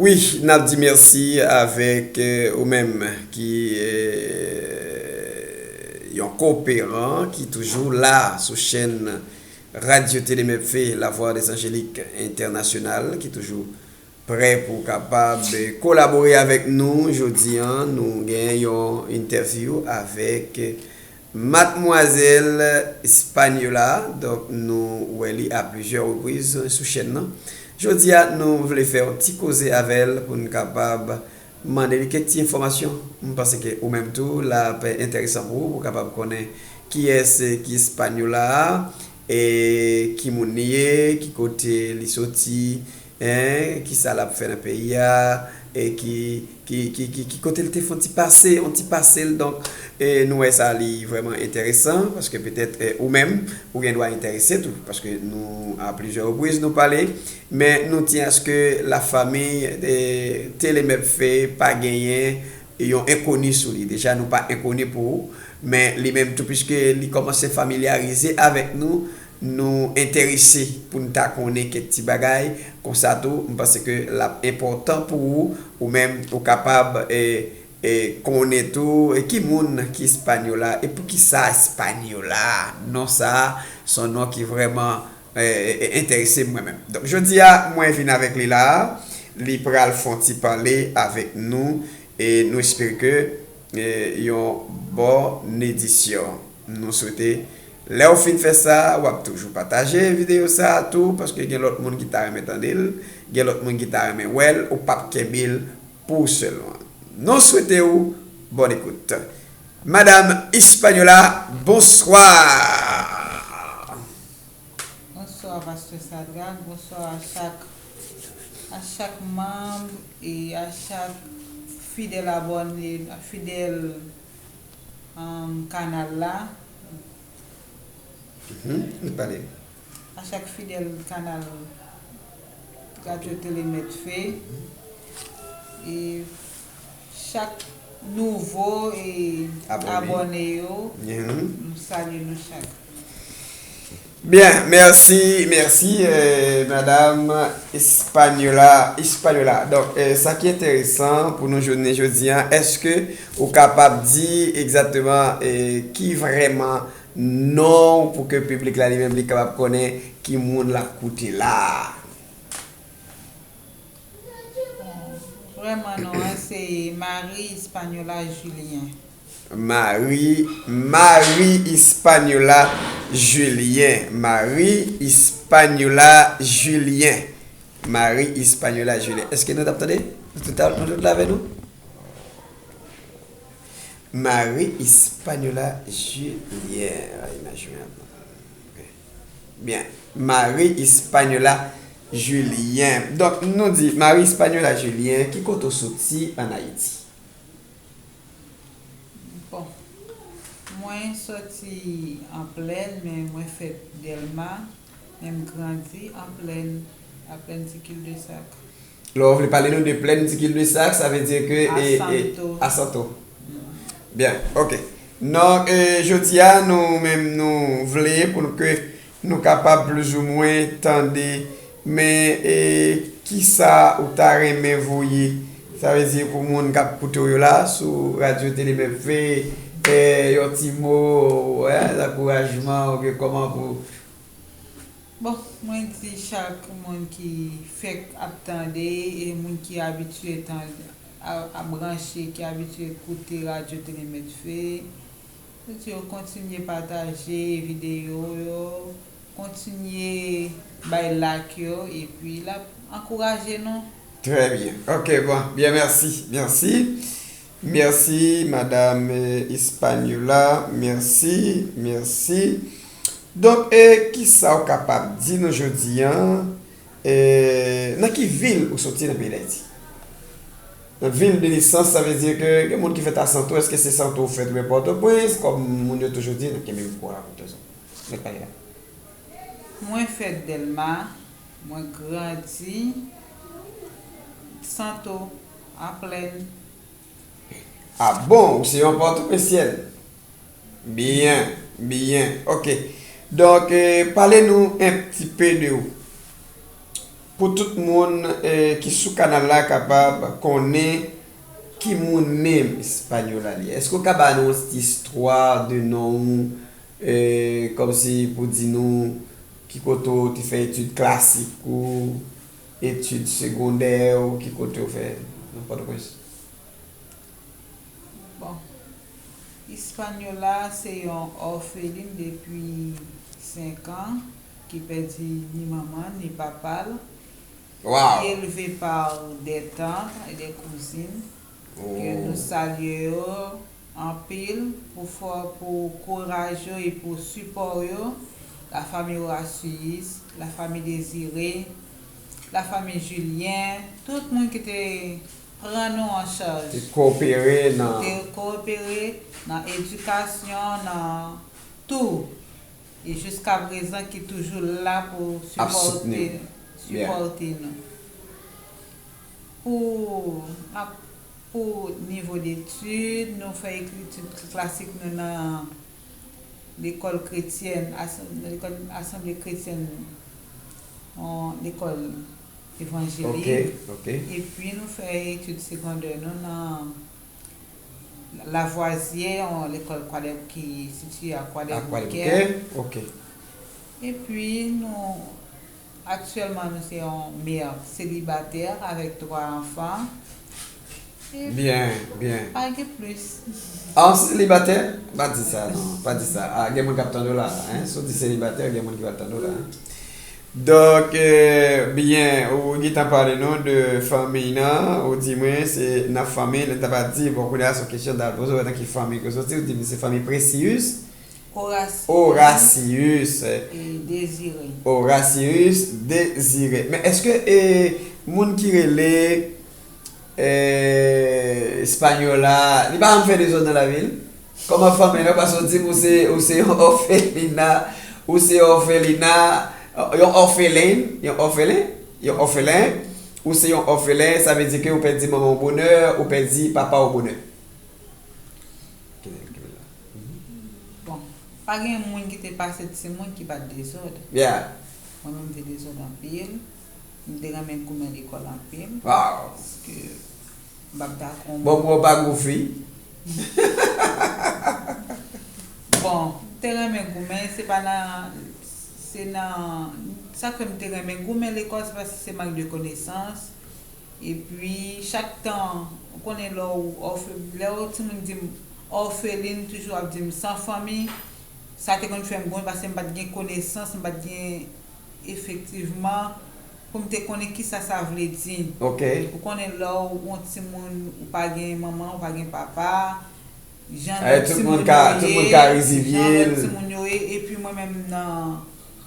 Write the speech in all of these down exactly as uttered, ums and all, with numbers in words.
Wi, n ap di mèsi avèk, eh, ou menm ki, eh, yon koperan ki toujou la sou chèn Radyo Tele Mepfe, La Voix des Angéliques Internationales, ki toujou prè pou kapab, eh, kolabore avèk nou. Jodi a, nou gen yon entèvyou avèk Madmwazèl Espagnola. Donk, nou wè li a plizyè repriz sou chèn nan. Jodi a, nou vle fè yon ti koze avè l pou n kapab mande li kèk ti enfòmasyon. M panse ke ou menm tou, l ap enteresan pou ou, pou w kapab konnen kiyès ki Espagnola a, e ki moun li ye, ki kote li soti, en, kisa l ap fè nan peyi a, e ki, ki, ki, ki, ki kote l te fè yon ti pase, yon ti pase l. Donk, e nou wè sa li vrèman enteresan, paske petèt, e, ou menm, ou gen dwa enterese tou, paske nou, a plizyè repriz, nou pale, men nou tyen aske lafanmi, e, Telemèp Fe pa genyen yon enkoni sou li. Deja, nou pa enkoni pou ou, men li menm tou, piske li kòmanse familyarize avèk nou, nou enterese pou n ta konnen kèk ti bagay. Konsa tou, m panse ke l ap enpòtan pou ou, ou menm, ou kapab, e, e, konnen tou, e, ki moun ki Espagnola, e poukisa Espagnola? Non sa a, se yon non ki vrèman, e, e, e, enterese m mwen menm. Donk, jodi a, mwen vin avèk li la a, li pral fè yon ti pale avèk nou, e nou espere ke, e, yon bòn edisyon. Nou swete, lè w fin fè sa, w ap toujou pataje videyo sa a tou, paske gen lòt moun ki ta renmen tande l, gen lòt moun ki ta renmen wè l, ou p ap kenbe l pou ou sèlman. Nou swete w bòn ekout. Madam Espagnola, bonswa! Bonswa, Pastè Sadrac. Bonswa a chak, a chak manm e a chak fidèl abòne, fidèl, um, kanal la. Mhm, nou pale. A chak fidèl kanal Radyo Tele Mèt Fe. E chak nouvo, e, abòne. Abòne yo, mhm, m salye nou chak. Byen, mèsi, mèsi, eh, Madam Espagnola, Espagnola. Donk, eh, sa ki enteresan pou nou jounen jodi a, èske ou kapab di egzakteman, eh, ki vrèman non w pou ke piblik la li menm li kapab konnen ki moun l ap koute la a? Vrèman non an se Marie Espagnola Julien. Marie, Marie Espagnola Julien. Marie Espagnola Julien. Marie Espagnola Julien. Èske nou t ap tande? Nou tout, nou tout la avè nou? Marie Espagnola Julien. Ay, imaj mwen ap. Byen. Marie Espagnola Julien. Donk, nou di, Marie Espagnola Julien, ki kote w soti ann Ayiti? Bon, mwen sòti an Plèn, men mwen fèt Dèlma, men m grandi an Plèn, a Plèn ti Cul-de-Sac. Lè w vle pale nou de Plèn ti Cul-de-Sac, sa vle di ke, e, e, Asanto. Asanto. Byen, oke. Donk, e, jodi a, nou menm, nou vle pou nou ke nou kapab plizoumwen tande, men, e, kisa ou ta renmen voye? Sa vle di pou moun k ap koute w yo la, sou Radyo Tele Mèp Fe, e, yon ti mo, e, ankourajman, oubyen kòman pou Bon, mwen di chak moun ki fèk ap tande, e moun ki abitye tande, a, a branche, ki abitye koute Radyo Tele Mèt Fe, pou di yo kontinye pataje videyo yo, kontinye bay like yo, epi l ap ankouraje nou. Trè byen. Oke, bon, byen, mèsi, mèsi. Mèsi, Madam, eh, Hispaniola. Mèsi, mèsi. Donk, eh, kisa w kapab di nou jodi a, eh, nan ki vil ou soti nan peyi Dayiti? Nan vil de nesans, sa vle di ke gen moun ki fèt a Santo, èske se Santo ou fèt oubyen Pòtoprens, kòm moun yo toujou di, nou kenbe mikwo a pou tout zòn. Mèt pale la. Mwen fèt Dèlma, mwen grandi Santo, a Plèn. Ah bon, ou se yon Pòtoprensyèn. Byen, byen. Oke. Donk, eh, pale nou un petit peu de ou. Pou tout moun eh, ki sou kanal la kapab konnen ki moun menm Espagnola li ye. Èske w ka ba nou yon ti istwa de non ou, eh, kòmsi pou di nou ki kote w te fè etid klasik ou, etid segondè ou, ki kote w fè nan Pòtoprens? Bon, Hispaniola se yon òfelin depi senk an ki pèdi ni manman ni papa l. Wow! Ki elve pa de tant e de kouzin ke nou salye yo anpil pou fò pou kouraj yo e pou sipò yo. La famille Horatius, la famille Désiré, la famille Julien, tout moun ki te pran nou an chaj. Te koopere nan. Te koopere nan edikasyon, nan tou. E jiska prezan ki toujou la pou sipòte sipòte nou. Pou pou nivo detid, nou fè etid klasik nou nan lekòl kretyèn, lekòl asanble kretyèn, yon lekòl evanjelik. Epi nou fè etid segondè nou nan Lavwazye, yon lekòl Kwadèboukè ki sitiye a Kwadèboukè. Epi nou Aktyèlman nou se yon mè selibatè avèk twa anfan. Byen, byen. Pa gen plis. Ah, w selibatè? Pa di sa non, pa di sa. Ah, gen moun k ap tande w la, hein? Si w di selibatè, gen moun ki pral tande w la, hein? Donk, eh, byen, ou gentan pale nou de fanmiy nan, ou di mwen se nan fanmiy, lè n ta pa di, bon, kounye a se yon kesyon n ta al poze w, nan ki fanmiy ke w soti, ou di m se fanmiy Presiyis. Horatius. Horatius. E Désiré. Horatius Désiré. Men èske e, moun ki rele e, Espagnola, li pa janm fè dezòd nan lavi l? Kòman fanmi l? Paske w di m ou se, ou se yon òfelina, ou se yon òfelina, yon òfelen, yon òfelen, yon òfelen, ou se yon òfelen, sa vle di ke ou pèdi manman w bonè, ou pèdi papa w bonè. Bon, pa gen moun ki te pase timoun ki pa t dezòd. Yeah. Mwen menm m te dezòd anpil. M te renmen goumen lekòl anpil. Wow. Paske m pa t dakò. Bon, pou w pa gwo fi. Bon, m te renmen goumen, se pa nan, se nan, sa k fè m te renmen goumen lekòl, se paske se mank de konesans. Epi, chak tan, ou konnen lè w òfe, lè yon timoun di m òfelin, toujou ap di m san fanmi, sa te konn fè m goumen paske m pa t gen konesans, m pa t gen efektivman pou m te konnen kisa sa vle di. Ou konnen lè w yon timoun, ou pa gen manman, ou pa gen papa, jan lòt timoun yo ye, jan lòt timoun yo ye, epi mwen menm nan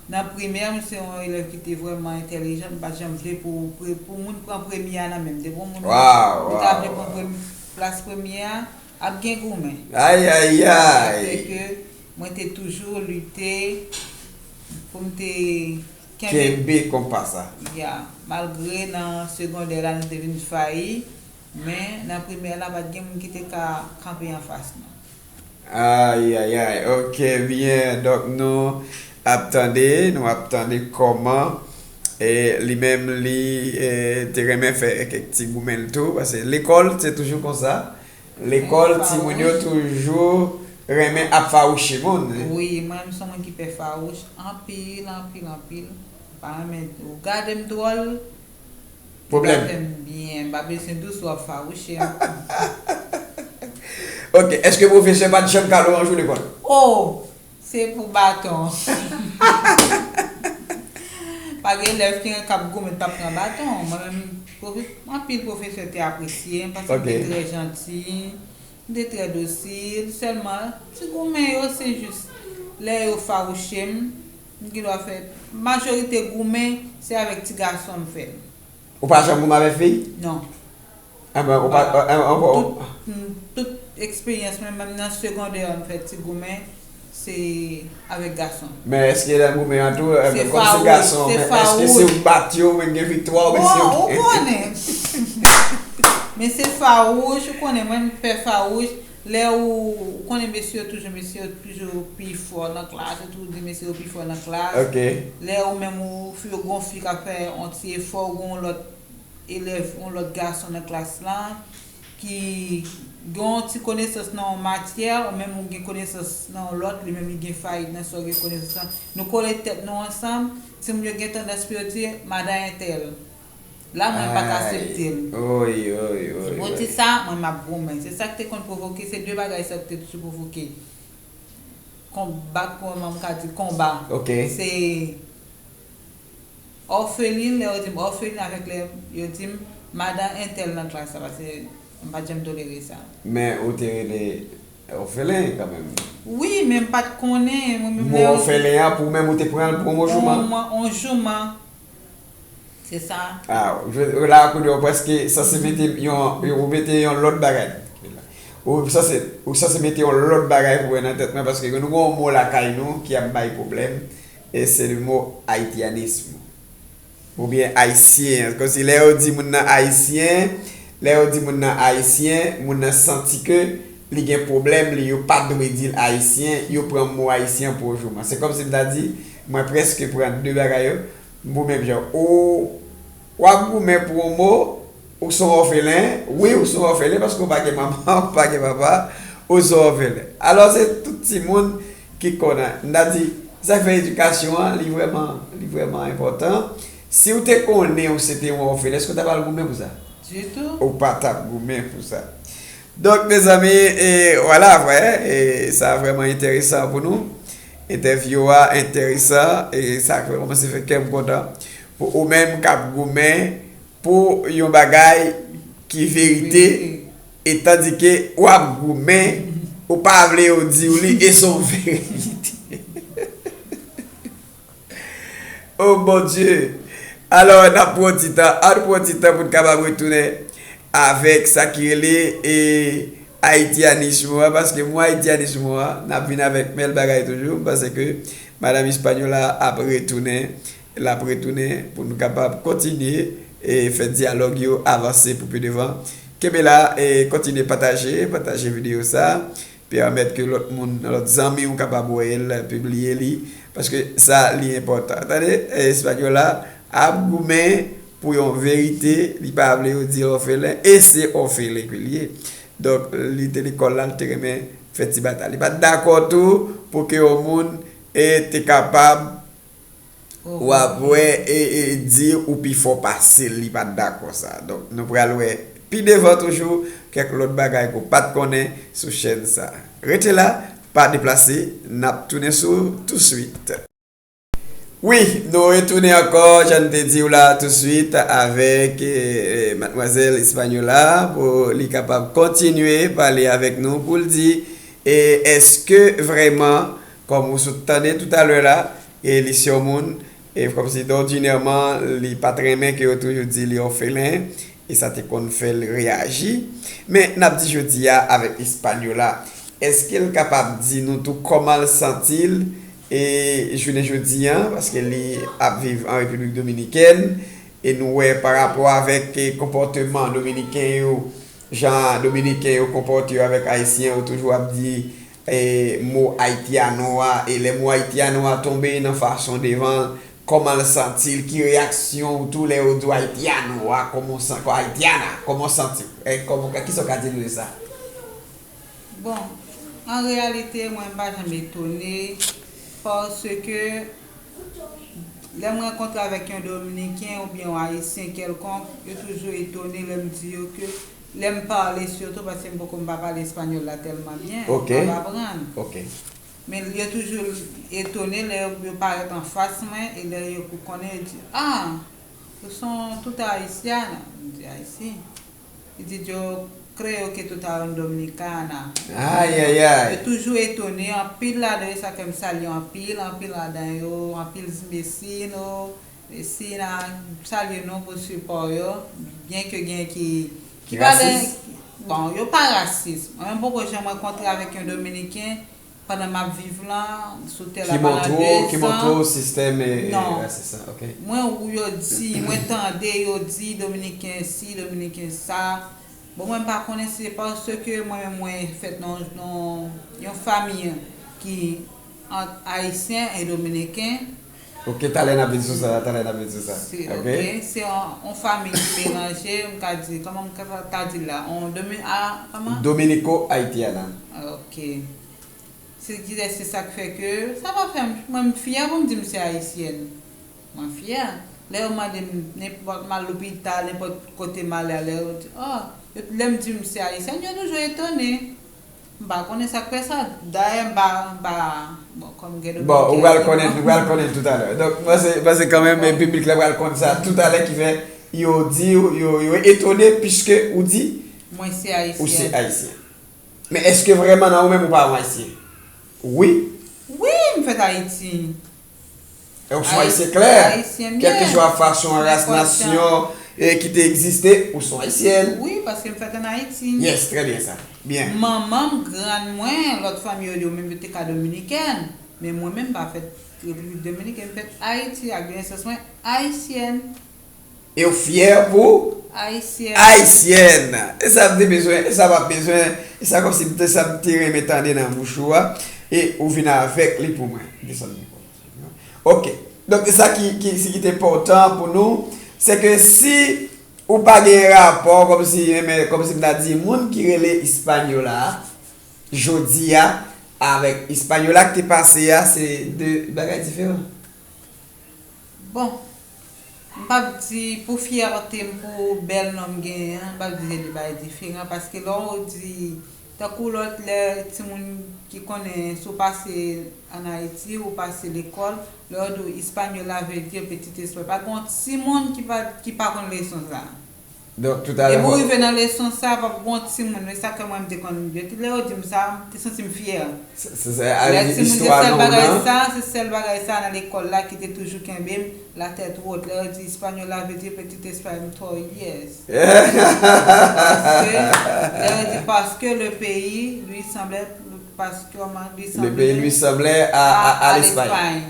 Nan primè, m se yon elèv ki te vrèman entèlijan, m pa t janm vle pou, pou, pou moun pran premye a nan men m. Depi yon moun, ou ta vle pran premye, plas premye a, ap gen goumen. Ayayay! Sa fè ke mwen te toujou lite pou m te kenbe. Kenbe konpa sa. Ya, malgre nan segondè la, nou te vin fayi, men nan primè la, pa t gen moun ki te ka kanpe anfas nou. Ayayay, ok, byen, donk nou ap tande, nou ap tande kòman e, li menm li e, te renmen fè kèk ti goumen l tou, paske lekòl se toujou konsa, lekòl timoun yo toujou renmen ap fawouche moun. Wi, mwen menm se yon moun ki pè fawouch anpil, anpil, anpil, m pa renmen ou gade m dwòl, Pwoblèm. Ou pa fè m byen, m pa bezwen di w si w ap fawouche m. Ok, èske pwofesè pa t janm kale w yon jou lekòl? Oh! Se pou baton. Pa gen elèv ki k ap goumen, t ap pran baton. Mwen menm, pwofe- anpil pwofesè te apresye m paske m te trè janti. M te trè dosil, sèlman ti goumen yo se jis lè yo fawouche m, m gen dwa fè, majorite goumen se avèk ti gason m fè l. Ou pa janm goumen avèk fi? Non. Enben, ou pa, enben, ou pa. Tout, tout eksperyans mwen, menm nan segondè, m fè ti goumen. Se avèk gason. Men èske lè goumen an tou, kòm se gason, men èske si ou bat yo, ou gen viktwa oubyen si yo gen. Bon, ou konnen. Men se fawouch, ou konnen, mwen m fè fawouch, Lè ou, ou konnen mesye yo toujou, mesye yo toujou pi fò nan klas, yo toujou di mesye yo pi fò nan klas. Ok. Lè ou menm ou, fi, ou gon fi k ap fè yon ti efò, ou gon lòt elèv, yon lòt gason nan klas lan, ki gen yon ti konesans nan yon matyè, ou menm ou gen konesans nan yon lòt, li menm li gen fayit nan sa w gen konesans lan. Nou kole tèt nou ansanm, timoun yo gen tandans pou yo di, madan entèl. La, mwen pa ka aksepte l. Oy, oy, oy. Si mwen di sa, mwen m ap goumen. Se sa k te konn pwovoke, se de bagay sa k te toujou pwovoke. Konba, kòman m ka di, konba. Ok. Se òfelin, lè yo di m òfelin, avèk lè yo di m madan entèl nan klas la, paske m pa t janm tolere sa. Men ou te rele òfelen kanmenm. Wi, men m pa t konnen, mwen menm. Mo òfelen an, pou ou menm, ou te pran l pou yon mo jouman? Yon mo, yon jouman. Se sa. Ah, je, la, kounye a, ou prèske sanse mete yon, ou mete yon lòt bagay. Ou sanse, ou sanse mete yon lòt bagay pou wè nan tèt mwen, paske nou gen yon mo lakay nou ki ap bay pwoblèm, e se le mo haitianisme. Oubyen ayisyen. Kòmsi lè yo di moun nan ayisyen, lè yo di moun nan ayisyen, moun nan santi ke li gen pwoblèm, li, yo pa dwe di l ayisyen, yo pran mo ayisyen pou yon jouman. Se kòmsi m ta di, mwen prèske pran de bagay yo, m pou menm jan. Ou, w ap goumen pou yon mo, ou se yon òfelen, wi, ou se yon òfelen, paske ou pa gen manman, ou pa gen papa, ou se yon òfelen. Alò, se tout timoun ki konnen. M ta di, sa k fè edikasyon an, li vrèman, li vrèman enpòtan. Si w te konnen ou se te yon òfelen, èske w ta pral goumen pou sa? Ditou. Ou pa t ap goumen pou sa. Donk, mezanmi, e, vwala, vwè, e, sa vrèman enteresan pou nou. Entèvyou a enteresan, e sa kòmanse fè kè m kontan. Pou ou menm k ap goumen pou yon bagay ki verite, e tandike w ap goumen, ou pa vle yo di w li, e se yon verite. Oh Bondye! Alò, n ap pran ti tan, ann pran ti tan pou n kapab retounen avèk sa ki rele, e, ayityanismo a, paske mo ayityanismo a, n ap vin avèk bèl bagay toujou, m panse ke Madanm Espanyòl la ap retounen, l ap retounen pou nou kapab kontinye, e, fè dyalòg yo avanse pou pi devan. Kenbe la, e, kontinye pataje, pataje videyo sa. Pèmèt ke lòt moun, lòt zanmi w kapab wè l, pibliye li, paske sa li enpòtan. Tande, Espanyòl la ap goumen pou yon verite, li pa vle yo di òfelen, e se òfelen ke l ye. Donk, li te lekòl la, li te renmen fè ti batay. Li pa t dakò tou pou ke yon moun, e, te kapab W ap wè, e, e, di ou pi fò pase l, li pa t dakò sa. Donk, nou pral wè pi devan toujou kèk lòt bagay ke w pa t konnen sou chèn sa. Rete la, pa deplase, n ap tounen sou ou touswit. Wi, nou retounen ankò, jan n te di w la touswit, avèk, e, e, madmwazèl Espanyòl la, pou li kapab kontinye pale avèk nou, pou l di, e, èske vrèman, kòm ou sot tande toutalè la, e li se yon moun, e kòmsi òdinèman, li pa t renmen ke yo toujou di li òfelen, e sa te konn fè l reyaji. Men, n ap di jodi a avèk Espanyòl la, èske l kapab di nou tou kòman l santi l, e jounen jodi a, paske li ap viv an Repiblik Dominikèn, e nou wè pa rapò avèk, e, konpòteman Dominiken yo, jan Dominiken yo konpòte yo avèk Ayisyen, yo toujou ap di, e, mo haitiano a, e lè mo haitiano a tonbe nan fason devan l, kòman l santi l, ki reyaksyon w tou lè yo di w haitiano a, kòman w san-, kò haitiana, kòman w santi w? E, kòman, kisa w ka di nou de sa? Bon, an reyalite, mwen m pa janm etone, paske lè m rankontre avèk yon Dominiken oubyen yon Ayisyen kèlkonk, yo toujou etone lè m di yo ke, lè m pale sitou, paske m poko, m pa pale espanyòl la tèlman byen, m ap aprann. Men yo toujou etone lè yo parèt anfas mwen, e lè yo konnen, yo di, ah, ou se yon tuta haitiana. M di, I see. Li di, yo creo que tú estás en Dominicana. Ay, ay, ay. Yo toujou etone, anpil ladan yo, sa fè m salye anpil, anpil ladan yo, anpil vecino, vecina, m salye nou pou sipò yo, byen ke gen ki, ki pa gen, bon, yo pa rasis. Mwen menm poko janm rankontre avèk yon Dominiken, pandan m ap viv lan, sou tè la, pandan de zan. Ki montre w sistèm, e, rasis lan, ok. Mwen, ou yo di, mwen tande yo di Dominiken si, Dominiken sa, Bon, mwen m pa konnen si se paske mwen menm mwen fèt nan nan yon fanmi ki ant Ayisyen e Dominiken. Ok, talè n ap vin sou sa, talè n ap vin sou sa. Se ok, se yon yon fanmi ki melanje, m ka di, kòman m ka ta di l la, yon domi a kòman? Dominico Haitiana. Ok. Se ki se sa k fè ke sa pa fè m, mwen m fyè pou m di m se ayisyèn. Mwen fyè. Lè yo mande m nenpòt m al lopital, nenpòt kote m ale, lè yo di, oh, yo- lè m di m se ayisyèn, yo toujou etone. M pa konnen sa k fè sa. Dayè, m pa, m pa, bon, kòm gen Bon, ou pral konnen, Dominiken ou pral konnen toutalè. Donk, mwen se, mwen se kanmenm, men piblik la pral konn sa toutalè ki fè yo di, yo, yo etone piske ou di Mwen se ou se ayisyèn. Ayisyen. Men èske vrèman nan ou menm ou pa yon Ayisyen? Wi. Wi, m fèt Ayiti. E ou se yon Ayisyen klè. Kèlkeswa fason, ras, nasyon e ki te egziste, ou se yon Ayisyèn. Wi, paske m fèt an Ayiti. Yes, trè byen sa. Byen. Manman m, grann mwen, lòt fanmi yo, yo menm yo te ka dominikèn. Men mwen menm m pa fèt Repiblik Dominikèn, m fèt Ayiti, ak de nesans mwen ayisyèn. E ou fyè pou Ayisyèn. Ayisyèn. E sa m te bezwen, e sa m ap bezwen, e sa kòmsi m te, sa m te renmen tande nan bouch ou a. E ou vin avèk li pou mwen. Desann mikwo. Ok. Donk, e sa ki, ki, si ki te enpòtan pou nou, se ke si ou pa gen rapò, kòmsi, men, kòmsi m ta di, moun ki rele Hispaniola a, jodi a, avèk Hispaniola ki te pase a, se de bagay diferan. Bon, m p ap di pou fyète m, pou bèl non m genyen an, m p ap di se de bagay diferan, paske lè w di, tankou lòt lè, timoun ki konnen, si w pase ann Ayiti, ou pase lekòl, lè yo di w Española veut dire petit espagnol. Pa gen yon timoun ki pa, ki pa konn leson sa a. Donk, toutalè. Depi w rive nan leson sa a, p ap gen yon timoun, men sa k fè mwen m te konn, depi lè yo di m sa, m te santi m fyè. Lè timoun di sèl bagay sa, se sèl bagay sa nan lekòl la ki te toujou kenbe m, la tèt wot. Lè yo di Española veut dire petit espagnol, m t-, oh yes. Paske, lè yo di parce que le pays lui semblait, parce que, kòman, lui semblait. Le pays lui semblait à, à, à l'Espagne.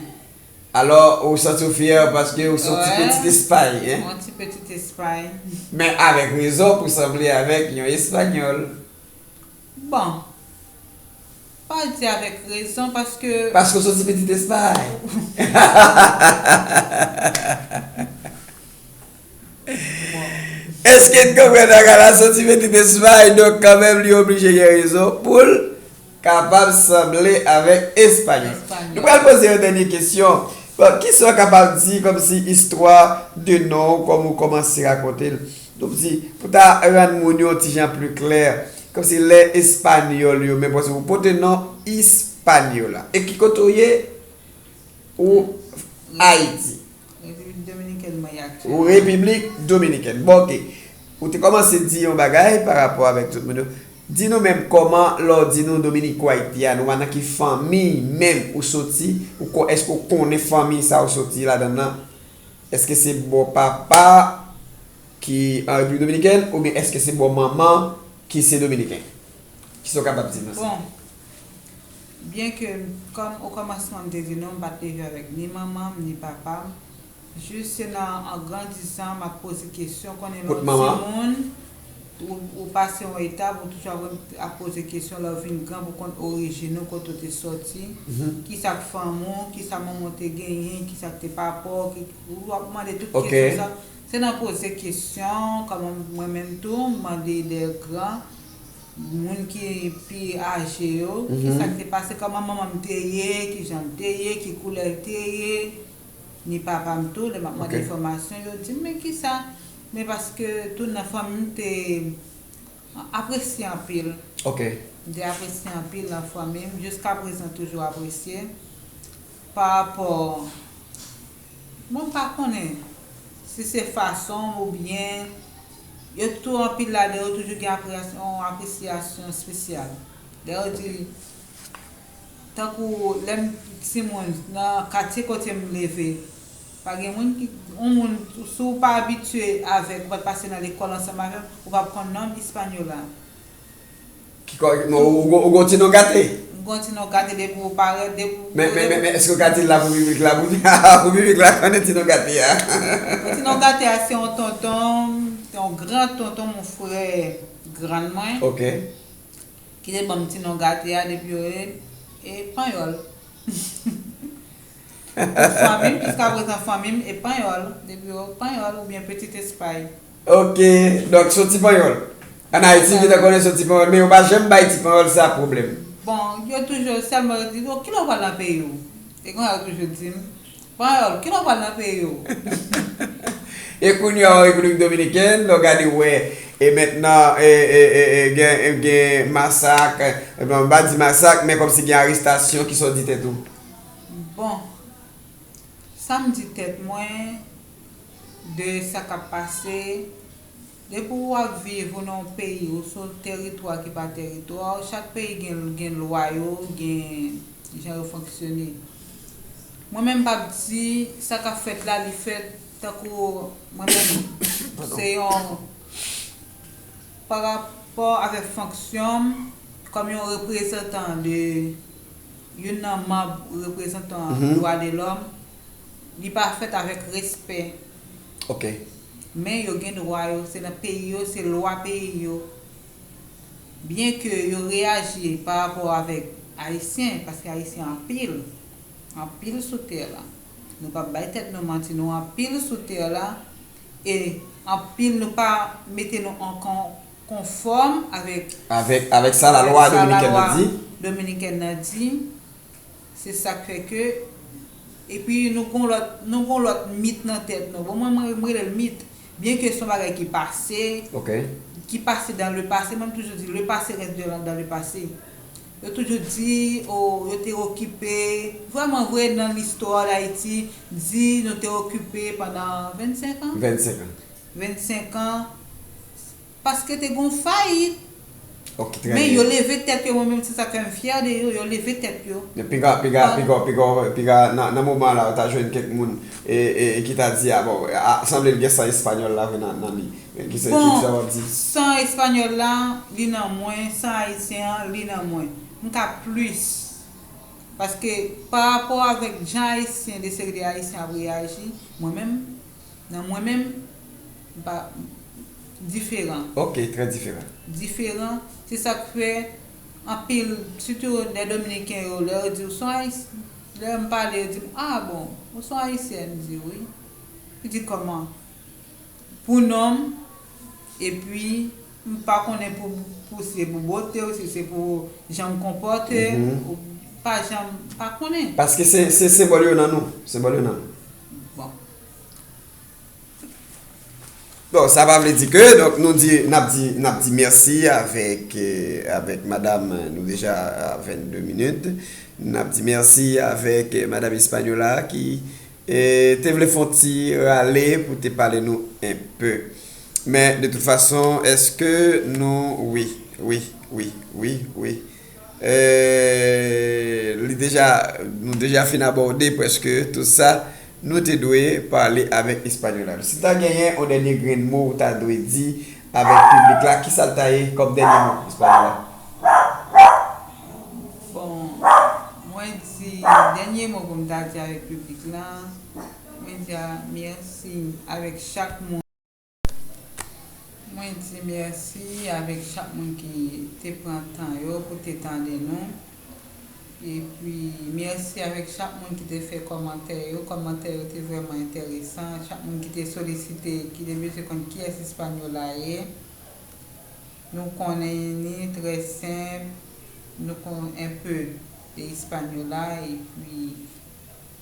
Alò, ou santi w fyè paske ou se yon ti pitit Espay, en? Yon ti pitit Espay. Men avèk rezon pou sanble avèk yon Espanyòl. Bon. Pa di avèk rezon, paske. Paske w se yon ti pitit Espay. Èske n konprann bagay la? Se yon ti pitit Espay, donk kanmenm li oblije gen rezon pou l kapab sanble avèk Espanyòl. Espanyòl. Nou pral poze yon dènye kesyon. Bon, kisa w kapab di kòmsi istwa de non w, kòm ou kòmanse rakonte l? Nou di, pou ta rann moun yo yon ti jan pli klè, kòmsi lè Espanyòl yo, men pase ou pote non Hispaniola. E ki kote w ye? Ou Ayiti. Repiblik Dominikèn mwen ye aktyèlman. Ou Repiblik Dominikèn. Bon, ok. Ou te kòmanse di yon bagay pa rapò avèk tout moun yo. Di nou menm kòman, lè w di nou Dominico Haitiano a, nan ki fanmi menm ou soti, ou ko-, èske w konnen fanmi sa ou soti ladan l lan? Èske se bò papa ki an Repiblik Dominikèn, oubyen èske se bò manman ki se dominiken? Kisa w kapab di nou nan sa? Bon, byen ke, kòm okòmansman m te di nou, m pa t leve avèk ni manman m, ni papa m. Jis se nan, an grandizan, m ap poze kesyon, konnen lè w timoun, ou, ou pase yon etap, ou toujou ap, ap poze kesyon, lè w vin gran pou konn orijin ou, kote w te sòti, kisa k fanmi w, kisa manman w te genyen, kisa k te papa w, ki, ou ap mande tout kesyon sa. Se nan poze kesyon, kòman mwen menm tou, m mande de gran, moun ki pi aje yo, kisa k te pase, kòman manman m te ye, kijan l te ye, ki koulè l te ye, ni papa m tou, lè m ap mande enfòmasyon, yo di m, men kisa? Men paske tou nan fanmi m te apresye anpil. Ok. M te apresye anpil nan fanmi m, jiska prezan toujou apresye. Pa rapò, mwen pa konnen si se fason oubyen yo tou anpil ladan yo toujou gen apresiyasyon, yon apresyasyon espesyal. Lè yo di, tankou lè m timoun, nan katye kote m leve, pa gen moun ki, yon moun, si w pa abitye avèk, ou pa t pase nan lekòl ansanm avè l, ou p ap konn non Hispaniola. Ki kò, non, ou, ou, ou gon ti non gate? M gon ti non gate depi ou parèt, depi ou. Men, men, men, men, èske w ka di l la pou piblik la, pou, pou piblik la konnen ti non gate a? Bon, ti non gate a, se yon tonton, Yon gran tonton, mon frè grann mwen, Ok. ki te ban m ti non gate a depi yo e, e panyòl. Pou fanmi m, jiska prezan fanmi m e panyòl, depi yo panyòl oubyen pitit espay. Ok, donk se yon ti panyòl. Ann Ayiti, yo te konnen se yon ti panyòl, men yo pa janm bay ti panyòl sa pwoblèm. Bon, yo toujou sèlman yo di, "Oh, kilè w pral nan peyi w?" E konsa yo toujou di m, "Panyòl, kilè w pral nan peyi w?" E kounye a, an Repiblik Dominikèn, lè w gade, w wè, e mentnan, e, e, e, e, gen, gen masak, e, bon, m pa di masak, men kòmsi gen arestasyon, kisa w di tèt ou? Bon, sa m di tèt mwen de sa k ap pase, depi w ap viv ou nan yon peyi, ou sou yon tèritwa ki pa tèritwa w, chak peyi gen, gen lwa yo, gen jan yo fonksyone. Mwen menm m p ap di sa k ap fèt la, li fèt tankou mwen menm, se yon, pa rapò avèk fonksyon m kòm yon reprezantan de, youn nan manm reprezantan Mhm. dwa de lòm, li pa fèt avèk respè. Ok. Men yo gen dwa yo, se nan peyi yo, se lwa peyi yo. Byen ke yo reyaji pa rapò avèk Ayisyen, paske Ayisyen anpil, anpil sou tè la. Nou p ap bay tèt nou manti, nou anpil sou tè la, e anpil nou pa mete nou an kon-, konfòm avèk Avèk, avèk sa lalwa avèk sa dominikèn nan lalwa di. Dominikèn nan di. Se sa k fè ke, epi nou gon lòt, nou gon lòt mit nan tèt nou. Bon, mwen, mwen, mwen rele l mit. Byen ke se yon bagay ki pase, Ok. ki pase dans le passé, mwen m toujou di, le passé reste de, dans le passé. Yo toujou di, oh, yo te okipe, vrèman vre, nan listwa Dayiti, di nou te okipe pandan vennsenk an. Vennsenk an. Vennsenk an, paske te gon fayit. Ok, trè byen. Men yo leve tèt yo, mwen menm se sa k fè m fyè de yo, yo leve tèt yo. Men piga, piga, An- piga, piga, piga, nan, nan moman la, ou ta jwenn kèk moun, e, e, e ki ta di, a, bon, a, sanble l gen san espanyòl la vre nan, nan li. Men ki se, ki Bon, sa w ap di? San espanyòl la, li nan mwen, san ayisyen an, li nan mwen. M ka plis. Paske pa rapò avèk jan ayisyen, de seri de ayisyen ap reyaji, mwen menm, nan mwen menm, m pa, diferan. Ok, trè diferan. Diferan, se sa k fè anpil, sitou lè dominiken yo, lè yo di w se yon ayisyen, lè m pale, yo di m, "Ah bon, ou se yon ayisyèn?" M di, "Wi." Yo di, "Kòman?" Pou non m, epi m pa konnen pou, pou se pou bote w, si se pou jan m konpòte, Mhm. ou pa janm, pa konnen. Paske se, se senbòl yo nan nou. Senbòl yo nan nou. Bon. Bon, sa pa vle di ke, donk, nou di, n ap di, n ap di mèsi avèk, eh, avèk madam, eh, nou deja a vennde minit. N ap di mèsi avèk, eh, madam Espagnola ki, eh, te vle fè yon ti rale pou te pale nou enpe. Men, de tout fason, èske nou, wi, wi, wi, wi, wi. Eh, li deja, nou deja fin abòde prèske tout sa nou te dwe pale avèk Espagnola. Si ta genyen yon dènye grenn mo ou ta dwe di avèk piblik la, ki sa l ta ye kòm dènye mo, Espagnola? Bon, mwen di, dènye mo pou m ta di avèk piblik la, mwen di a, mèsi avèk chak moun. Mwen di mèsi avèk chak moun ki te pran tan yo pou te tande nou. Epi, mèsi avèk chak moun ki te fè kòmantè yo. Kòmantè yo te vrèman enteresan. Chak moun ki te solisite, ki te bezwen konn kiyès Hispaniola ye. Nou konnen ni trè senp, nou konnen enpe de Hispaniola, epi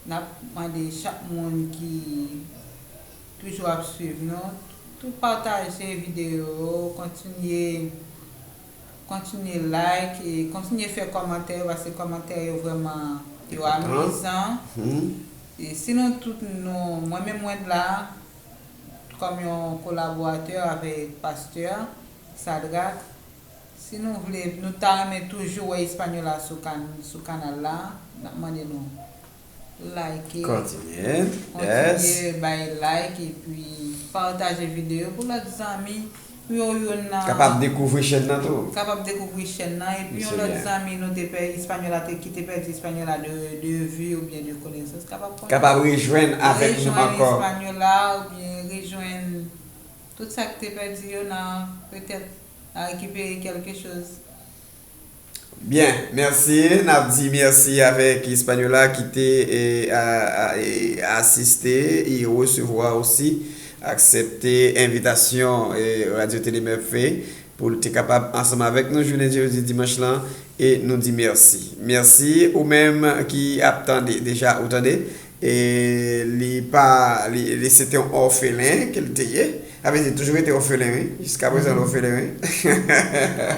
n ap mande chak moun ki toujou ap swiv nou, tou pataje videyo yo, kontinye, kontinye like, e kontinye fè kòmantè yo, paske kòmantè yo vrèman, yo Enpòtan. Amizan. Mhm. E si nou tout nou, mwen menm mwen la, kòm yon kolaboratè avèk pastè Sadrak, si nou vle, nou ta renmen toujou wè Espanyòl la sou kan-, sou kanal la, n ap mande nou like, Kontinye, yes. Kontinye bay like, epi pataje videyo pou lòt zanmi, pou yo youn nan Kapab dekouvri chèn nan tou. Kapab dekouvri chèn nan, epi yon Misye lòt byen. Zanmi nou te pè, Espanyòl la te, ki te pèdi Espanyòl la de, de vi oubyen de konesans, kapab konnen. Kapab rejwenn avèk nou Rejwenn ankò. Espanyòl la, oubyen rejwenn Tout sa ki te pèdi yo, n a petèt n a rekipere kèlke choz. Byen, mèsi. N ap di mèsi avèk Hispaniola ki te e, a, a, e, asiste e resevwa osi, aksepte envitasyon e, Radyo Tele Mèp fè pou l te kapab ansanm avèk nou jounen jodi dimanch lan e nou di mèsi. Mèsi ou menm ki ap tande, deja ou tande, e li pa, li, li se te yon òfelen ke l te ye. Sa vle di, toujou rete òfelen, wi. Jiska prezan, l òfelen, wi.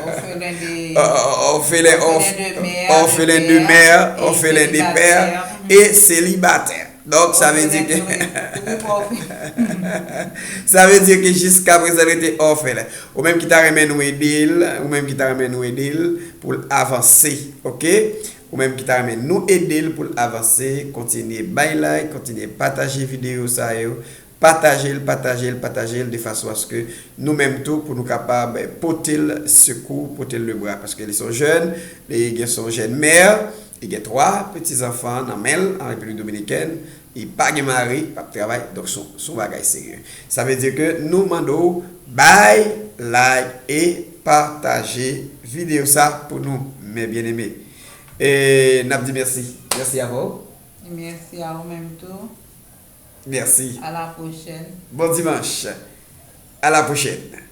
Òfelen de, Òfelen, òfelen de mè, òfelen de mè, òfelen de pè, e selibatè. Donk, sa vle di ke, sa vle di ke jiska prezan, l rete òfelen. Ou menm ki ta renmen nou ede l, ou menm ki ta renmen nou ede l pou l avanse, oke? Ou menm ki ta renmen nou ede l pou l avanse, kontinye bay like, kontinye pataje videyo sa yo, pataje l, pataje l, pataje l de fason aske nou menm tou pou nou kapab pote l sekou, pote l lebra, paske li se yon jèn, li gen, se yon jèn mè, li gen twa peti zanfan nan men l an Repiblik Dominikèn, li pa gen mari, p ap travay, donk se yon, se yon bagay serye. Sa vle di ke nou mande w bay like e pataje videyo sa pou nou, mes bien-aimés. E n ap di mèsi. Mèsi avè w. Mèsi a ou menm tou. Mèsi. A la pwochèn. Bon dimanch. A la pwochèn.